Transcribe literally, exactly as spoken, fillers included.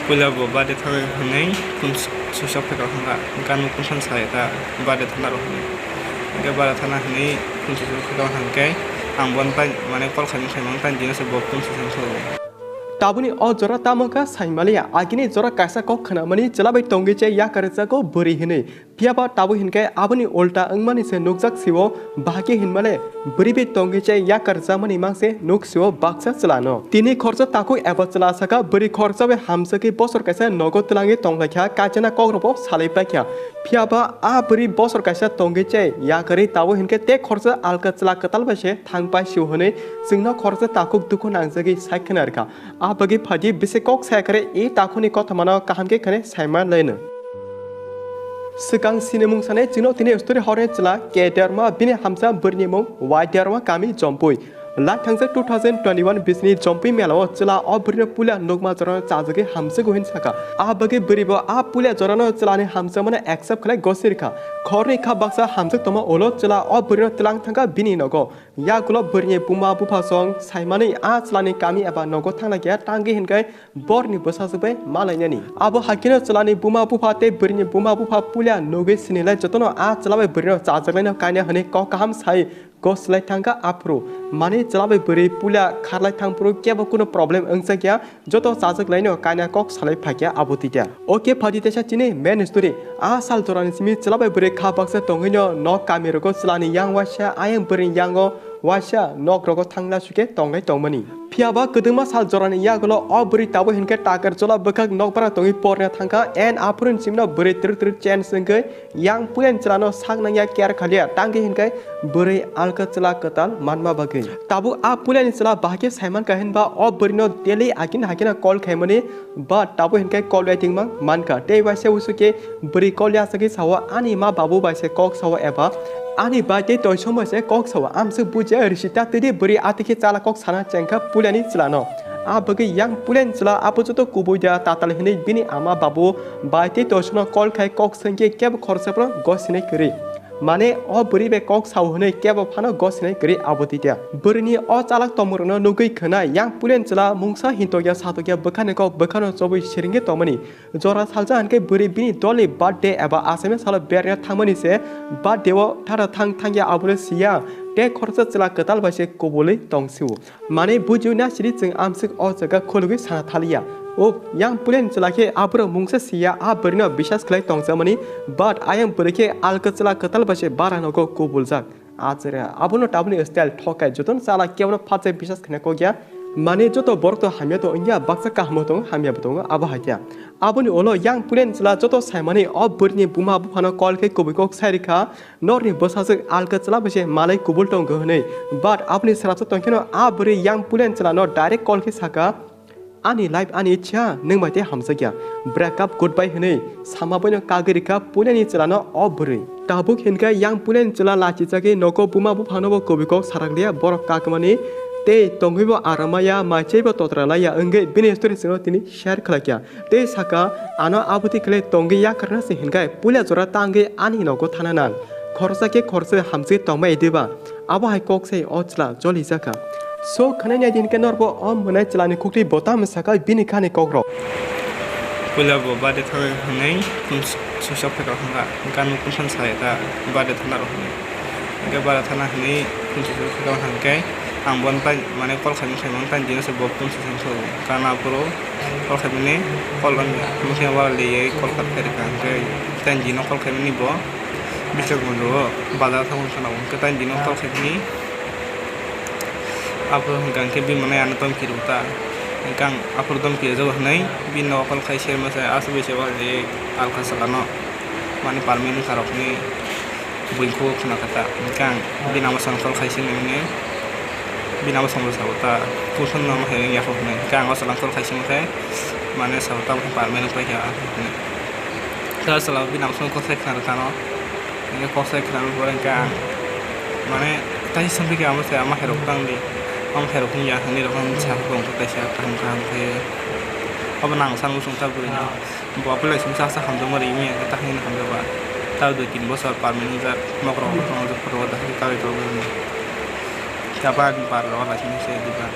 Puila bo birthday thana hinwi phone switch off khe tong thangkha. Hwnkhe ang phone sai ta birthday thana rw hinwi. Hwnkhe birthday thana hinwi phone switch off khe tong thangkhe ang bono tai mane call khaimani khaimani tai dino se bo phone switch off khe. Tabukni o jora tamo kha saimaliya, agini jora kaisa kok khnamani chwla bai tongwi chai yakar rwjago bwrwi hinwi. Phiya ba tabuk hinkhe aboni ulta wngmani se nukjak sio, bahai khe hinmale bwrwi bai tongwi chai yakar jakmani mang se nuk sio baksa chwlano. Tini khoroksa takhuk eba chwla sakha bwrwi khoroksa bai hamjagwi bosor kaisa nogo twlangwi tonglaikha, kaichana kokrokbo salai paikha. Phiya ba a bwrwi bosor kaisa tongwi chai yakarwi tabuk hinkhe tei khoroksa alka chwla kwtal bai se thang pai sio hwnwi chwngno khoroksa takhuk dukhu nangjagwi sai khna rwkha. A bagwi phaidi bisi kok saya kare e takhukni kothomano kaham khe khwnwi saima laino. Swkang sinimung sanai chwngno tini story horni chwla K Derma bini hamsa bwrwini mung Y Derma kami Jompui. Lai thangjak two thousand twenty-one bisini Jompui mela o chwla o bwrwino puila nukma jorano chajagwi hamjago hin saka. A bagwi bwrwibo a puila jorano chwlani hamjakmano accept khlai gosirkha. Khorni kha baksa hamjak tongma ulo chwla o bwrwino twlang thangkha bini nogo. Yagulo bwrwini buma bupha song saimani a chwlani kami eba nogo thangna khe tangwi hinkhe borni bwsajwk bai malainani. Abo haikhe no chwlani buma bupha tei bwrwini buma bupha puila nugwi sinilai jotono a chwla bai bwrwino chajaklaino kaina hwnwi kok kaham sai goslai thangkha aphuru. Mani chwla bai bwrwi puila kharlai thangphuru kebo kunu problem wngjakya. Joto chajak laino kaina kok salai phaikha abo tita. Oke phadi teisa chini main story. A sal jorani simi chwla bai bwrwi kha baksa tongwino nok kami rogo chwlani yang waisa ayang bwrwini yango waisa nok rogo thangla suke tonglai tongmani. Phiya ba kwdwma sal jorani yagulo o bwrwi tabuk hinkhe takar chola bwkhak nok bara tongwi porna thangkha and aphuruni simino bwrwi twrwk twrwk change wngwi yang pulen chwlano sak nangya care khaliya tangwi hinkhe bwrwi alka chwla kwtal manma bagwi. Tabuk a pulen chwla bahai khe saimankha hinba o bwrwino daily akin hakino call khaimani ba tabuk hinkhe call waiting mang mankha. Tei waisa usu khe bwrwi call yasagwi sao ani ma babu bai se kok sao eba ani bai tei toisong bai se kok sao. Amswk bujiya risi ta twi di bwrwi atwi khe chala kok sana chengkha puleni chwlano. A bagwi yang pulen chwla abo joto kubui da tatal hinwi bini ama babu bai tei toisongno call khai kok swngkhe kebo khoroksa phano gosinai kwrwi. Mane o bwrwi bai kok sao hwnwi kebo phano gosinai kwrwi abo tita. Bwrwini o chalak tongmungrokno nugwi khwnai yang pulen chwla mungsa hintokya satokya bwkhani kok bwkhano chobwi siringwi tongmani. Jora salsa hinkhe bwrwi bini dolni birthday eba achaima salo berna thangmani se birthday o thara thang thangya abono siya tei khoroksa chwla kwtal bai se kubulwi tongsio. Mane bujiu na siri chwng amswk o jaga khulugwi sana thaliya. O yang pulen chwla khe aborok mungsa siya a bwrwino bisas khlai tongjakmani, but ayang bwrwi khe alka chwla kwtal bai se bara nogo kubuljak. Achare abono tabukni style thokai jotono chala kebono phatjak bisas khna kokya. Mane joto borok to hamya to wngya baksa kahamo tongo hamya bo tongo abo haikhe. Aboni ulo yang pulen chwla joto saimani o bwrwini buma buphano call khe kubui kok sai rikha. Norni bwsajwk alka chwla bai se malai kubul tongo hwnwi, but aboni srapsa tongkheno a bwrwi yang pulen chwlano direct call khe saka, "Ani life ani ichha, nwng bai tei hamjakya, break up goodbye," hwnwi sama boino kagwi rikha puilani chwlano o bwrwi. Tabuk hinkhe yang puilani chwla lachijagwi nogo buma buphanobo kubui kok sarakliya borok kakmani tei tongwibo aramaya maichaibo totra laiya wngwi bini story chwngno tini share khlaikha. Tei saka, "Ano aboti khlai tongwi yakarna se hinkhai puila jora tangwi ani nogo thana nang. Khoroksa khe khoroksa hamjagwi tongbai diba?" Abo hai kok sai o chwla jolijakha. So khwnai nai di hinkhe norbo o mwnai chwlani khuktwi bo tamo sakha bini khani kokrok. Puila bo birthday thangwi hwnwi phone switch off khe tong thangkha. Hwnkhe ang phone sai ta birthday thana rw hwnwi. Hwnkhe birthday thana hwnwi phone switch off khe tong thangkhe ang bono tai mane call khaimani khaimani tai dino se bo phone switch off khe tong. Kana aphuru call khaimani call rwngya. Mungsa wal liye call khat khairikha hwnkhe tai dino call khaimani bo Biswanath Mandir o bazar thangwi khana o hwnkhe tai dino call khaimani. Aphuru hwnkha hwnkhe bini mwnai ano domki rw ta. Hwnkhe ang aphuru domki rwjago hwnwi bini nogo call khai serma se aswk bai se wal liye alka salano mani permanent wngkha rok hwnwi. Buini khugo khna kha ta. Hwnkhe ang bini ama songno call khai sini hwnwi, bini ama songno sao ta, "Kuthumno omo hai wngya kho," hwnwi. Hwnkhe ang o chwla call khai simo khe, mane sao ta, "Omo permanent wngpai kha," hwnwi. Khe o chwla bini ama songno kok sai khna rwkha no. Hwnkhe kok sai khna rwkha pore hwnkhe ang, mane, taisa swngwi khe amo se ama hai rok tang di. Omo hai rok wngya hwnwi rok wngsa khe bongkha kaisa kaham kaham khe. Obo nang sano swngsa bwrwino. Bo belai songsa asa hamjakma ri wngya khe ta hwnwi hamjak ba. Ta dui tin bosor permanent wngjak. Nok rok rok tongo, photo o dahai khe kagwi tongo. Khe abo ani bar rok laising se diba.